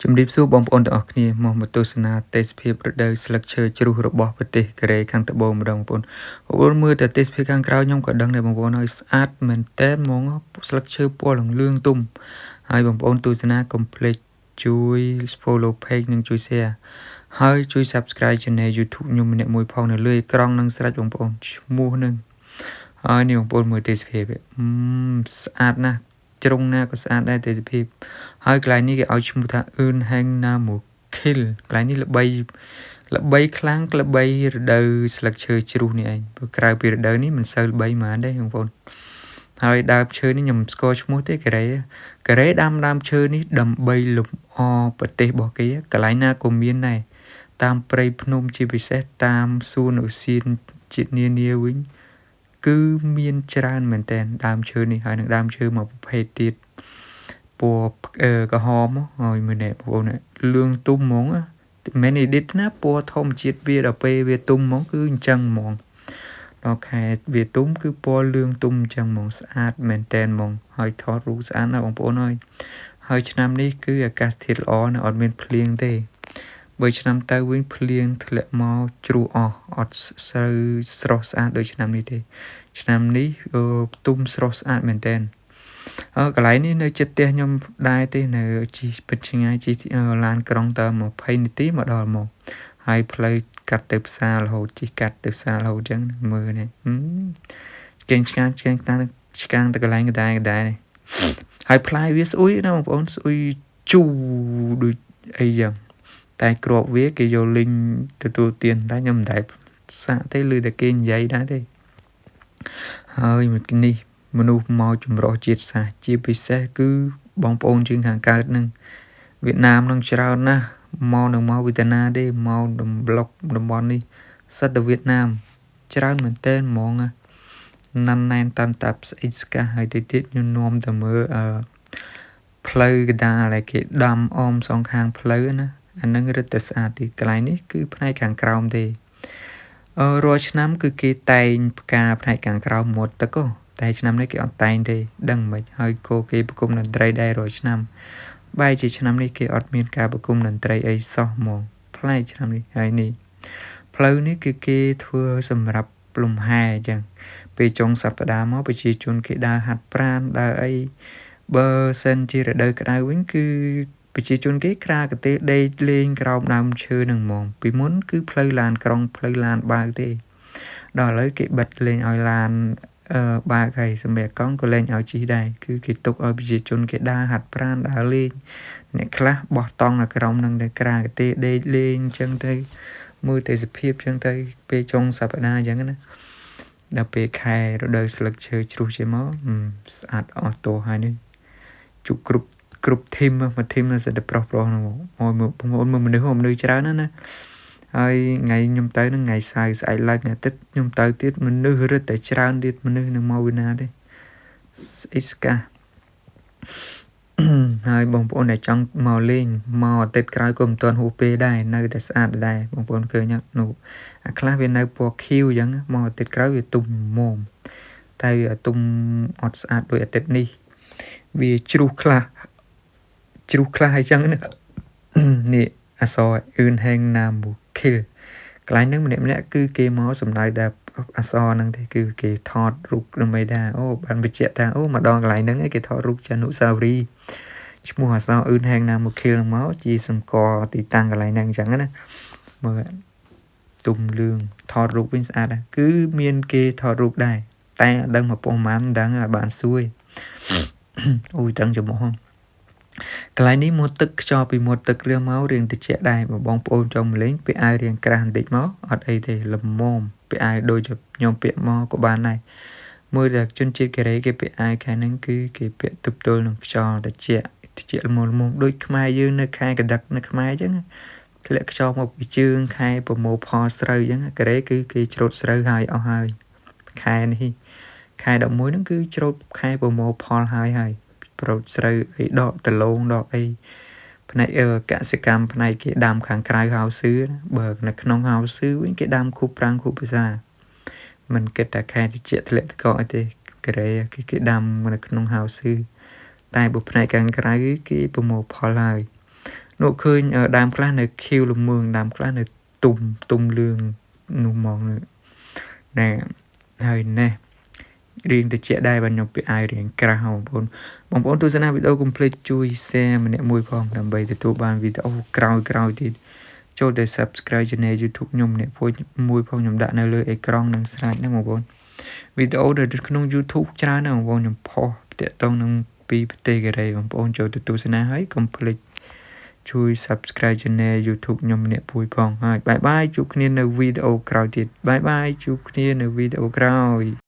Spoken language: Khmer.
ជំរាបសួរបងប្អូនទាំងអស់គ្នាមកមកទស្សនាទេសភាពរដូវស្លឹកឈើជ្រុះរបស់ប្រទេសកូរ៉េខាងត្បូងម្ដងបងប្អូនបងប្អូនមើលតែទេសភាពខាងក្រៅខ្ញុំក៏ដឹងដែរបងប្អូនហើយស្អាតមែនតើហ្មងស្លឹកឈើពណ៌លឿងទុំហើយបងប្អូនទស្សនាកុំភ្លេចជួយ follow page និងជួយ share ហើយជួយ subscribe channel YouTube ខ្ញុំម្នាក់មួយផងនៅលើអេក្រង់នឹងស្រេចបងប្អូនឈ្មោះនឹងហើយនេះបងប្អូនមើលទេសភាពស្អាតណាស់ជ្រុងណាក៏ស្អាតដែរទេសភាពហើយកន្លែងនេះគេឲ្យឈ្មោះថាអឿនហេងណាមូខិលកន្លែងនេះល្បីល្បីខ្លាំងល្បីរដូវស្លឹកឈើជ្រុះនេះឯងព្រោះក្រៅពីរដូវនេះមិនសូវល្បីហ្មងទេបងប្អូនហើយដើមឈើនេះខ្ញុំស្គាល់ឈ្មោះទេកូរ៉េកូរ៉េដាំដើមឈើនេះដើម្បីលម្អប្រទេសរបស់គេកន្លែងណាក៏មានដែរតាមព្រៃភ្នំជាពិសេសតាមសួនឧស្សាហជាតិនានាវិញគឺមានច្រើនមែនតើដើមឈើនេះហើយនឹងដើមឈើមួយប្រភេទទៀតពណ៌ក្រហមហើយមើលនេះបងប្អូនលឿងទុំហ្មងមិន edit ណាពណ៌ធម្មជាតិវាដល់ពេលវាទុំហ្មងគឺអញ្ចឹងហ្មងដល់ខែវាទុំគឺពណ៌លឿងទុំអញ្ចឹងហ្មងស្អាតមែនតើហ្មងហើយថតរូបស្អាតណាស់បងប្អូនហើយហើយឆ្នាំនេះគឺអាកាសធាតុល្អណាស់អត់មានភ្លៀងទេបើឆ្នាំទៅវិញភ្លៀងធ្លាក់មកជ្រុះអស់អត់ស្រូវស្រស់ស្អាតដូចឆ្នាំនេះទេឆ្នាំនេះទុំស្រស់ស្អាតមែនតើកន្លែងនេះនៅជិតផ្ទះខ្ញុំដែរទេនៅជិះពិតឆ្ងាយជិះឡានក្រុងតើ20នាទីមកដល់មកហើយផ្លូវកាត់ទៅផ្សាររហូតជិះកាត់ទៅផ្សាររហូតអញ្ចឹងមើលនេះគេងឆ្កាងឆ្កាងតាមឆ្កាងទៅកន្លែងកណ្ដាលកណ្ដាលនេះហើយផ្លែវាស្អុយណាបងប្អូនស្អុយជូរដូចអីចឹងតែគ្រាប់វាគេយកលីងទទួលទានតែខ្ញុំមិនដែលសាកទេឬតែគេនិយាយដែរទេហើយមួយនេះមនុស្សមកចម្រុះជាតិសាសន៍ជាពិសេសគឺបងប្អូនជើងខាងកើតនឹងវៀតណាមនឹងច្រើនណាស់មកនឹងមកវៀតណាមទេមកដំប្លុកតំបន់នេះសិតតែវៀតណាមច្រើនមែនទែនហ្មងណាណាន់ណែនតាន់តាប់ស្អិចស្កាហើយទៅទៀតខ្ញុំនាំទៅមើលអឺផ្លូវកដាលដែលគេដាំអមសងខាងផ្លូវណាអានឹងរឹតតែស្អាតទីកន្លែងនេះគឺផ្នែកខាងក្រោមទេអឺរាល់ឆ្នាំគឺគេតែងផ្កាផ្នែកខាងក្រោមមាត់ទឹកតែឆ្នាំនេះគេអត់តែងទេដឹងមិនហើយក៏គេប្រគំតន្ត្រីដែររាល់ឆ្នាំបែរជាឆ្នាំនេះគេអត់មានការប្រគំតន្ត្រីអីសោះហ្មងប្លែកឆ្នាំនេះហើយនេះផ្លូវនេះគឺគេធ្វើសម្រាប់លំហែអញ្ចឹងពេលចុងសប្តាហ៍មកប្រជាជនគេដើរហាត់ប្រាណដើរអីបើសិនជារដូវក្តៅវិញគឺប្រជាជនគេក្រាកទេដេកលេងក្រោមដើមឈើនឹងហ្មងពីមុនគឺផ្លូវឡានក្រុងផ្លូវឡានបើកទេដល់ឥឡូវគេបិទលេងឲ្យឡានបើកហើយសម្រាប់កង់ក៏លែងឲ្យជិះដែរគឺគេទុកឲ្យប្រជាជនគេដើរហាត់ប្រាណដើរលេងអ្នកខ្លះបោះតង់នៅក្រោមនឹងតែក្រាកទេដេកលេងអញ្ចឹងទៅមើលទេសភាពអញ្ចឹងទៅពេលចុងសប្តាហ៍អញ្ចឹងណាដល់ពេលខែរដូវស្លឹកឈើជ្រុះចេញមកស្អាតអស់តោហើយនេះជុកគ្រប់គ្រប់ធីមមួយធីមនៅសិតតែប្រុសប្រុសហ្នឹងមកបងប្អូនមើលមនុស្សមនុស្សច្រើនណាស់ណាហើយថ្ងៃខ្ញុំទៅនឹងថ្ងៃសៅរ៍ស្អែកឡើងថ្ងៃអាទិត្យខ្ញុំទៅទៀតមនុស្សរឹតតែច្រើនទៀតមនុស្សនឹងមកវិណាទេស្អិចស្កាហើយបងប្អូនដែលចង់មកលេងមកអាទិត្យក្រោយក៏មិនទាន់ហួសពេលដែរនៅតែស្អាតដែរបងប្អូនឃើញនោះអាខ្លះវានៅពណ៌ខៀវអញ្ចឹងមកអាទិត្យក្រោយវាទុំមុំតែវាទុំអត់ស្អាតដូចអាទិត្យនេះវាជ្រុះខ្លះជ្រុះខ្លះអញ្ចឹងណានេះអសរអឿនហេងណាមូខិលកន្លែងហ្នឹងម្នាក់ម្នាក់គឺគេមកសំដៅតែអសរហ្នឹងទេគឺគេថតរូបដើម្បីថាអូបានបញ្ជាក់ថាអូមកដល់កន្លែងហ្នឹងគេថតរូបជាអនុស្សាវរីយ៍ឈ្មោះអសរអឿនហេងណាមូខិលហ្នឹងមកជាសម្គាល់ទីតាំងកន្លែងហ្នឹងអញ្ចឹងណាមើលទុំលឿងថតរូបវិញស្អាតដែរគឺមានគេថតរូបដែរតែអត់ដឹងមកប៉ុន្មានដឹងឲ្យបានសួយអូយដឹងច្រមុះកន្លែងនេះមកទឹកខ្យល់ពីមាត់ទឹករៀងមករៀងត្រជាក់ដែរបើបងប្អូនចង់មកលេងពាក់អាវរៀងក្រាស់បន្តិចមកអត់អីទេល្មមពាក់អាវដូចជាខ្ញុំពាក់មកក៏បានដែរមើលតែជនជាតិកូរ៉េគេពាក់អាវខែហ្នឹងគឺគេពាក់ទប់ទល់នឹងខ្យល់ត្រជាក់ត្រជាក់ល្មមល្មមដូចខ្មែរយើងនៅខែកដឹកនៅខ្មែរអញ្ចឹងធ្លាក់ខ្យល់មកពីជើងខែប្រមូលផលស្រូវអញ្ចឹងកូរ៉េគឺគេច្រូតស្រូវហើយអស់ហើយខែនេះខែ11ហ្នឹងគឺច្រូតខែប្រមូលផលហើយហើយប្រូតស្រូវអីដកដលងដកអីផ្នែកកសិកម្មផ្នែកគេដាំខាងក្រៅហៅស៊ឺបើនៅក្នុងហៅស៊ឺវិញគេដាំខូបប្រាំងខូបភាសាមិនគិតតែខែតិចធ្លាក់តកអីទេកូរ៉េគេគេដាំនៅក្នុងហៅស៊ឺតែបើផ្នែកខាងក្រៅគេប្រមូលផលហើយ នោះឃើញដើមខ្លះនៅខៀវល្មឿងដើមខ្លះនៅទុំទុំលឿងនោះហ្មងនេះណែហើយណែរៀងតិចដែរបាទខ្ញុំពាក់អាវរៀងក្រាស់បងប្អូនបងប្អូនទស្សនាវីដេអូកុំភ្លេចជួយ share ម្នាក់មួយផងដើម្បីទទួលបានវីដេអូក្រោយៗទៀតចូលទៅ Subscribe Channel YouTube ខ្ញុំម្នាក់មួយផងខ្ញុំដាក់នៅលើអេក្រង់នឹងស្រាច់ហ្នឹងបងប្អូនវីដេអូនៅក្នុង YouTube ច្រើនណាស់បងប្អូនខ្ញុំផុសតាក់ទងនឹងពីប្រទេសកូរ៉េបងប្អូនចូលទៅទស្សនាហើយកុំភ្លេចជួយ Subscribe Channel YouTube ខ្ញុំម្នាក់មួយផងហើយ bye bye ជួបគ្នានៅវីដេអូក្រោយទៀត bye bye ជួបគ្នានៅវីដេអូក្រោយ។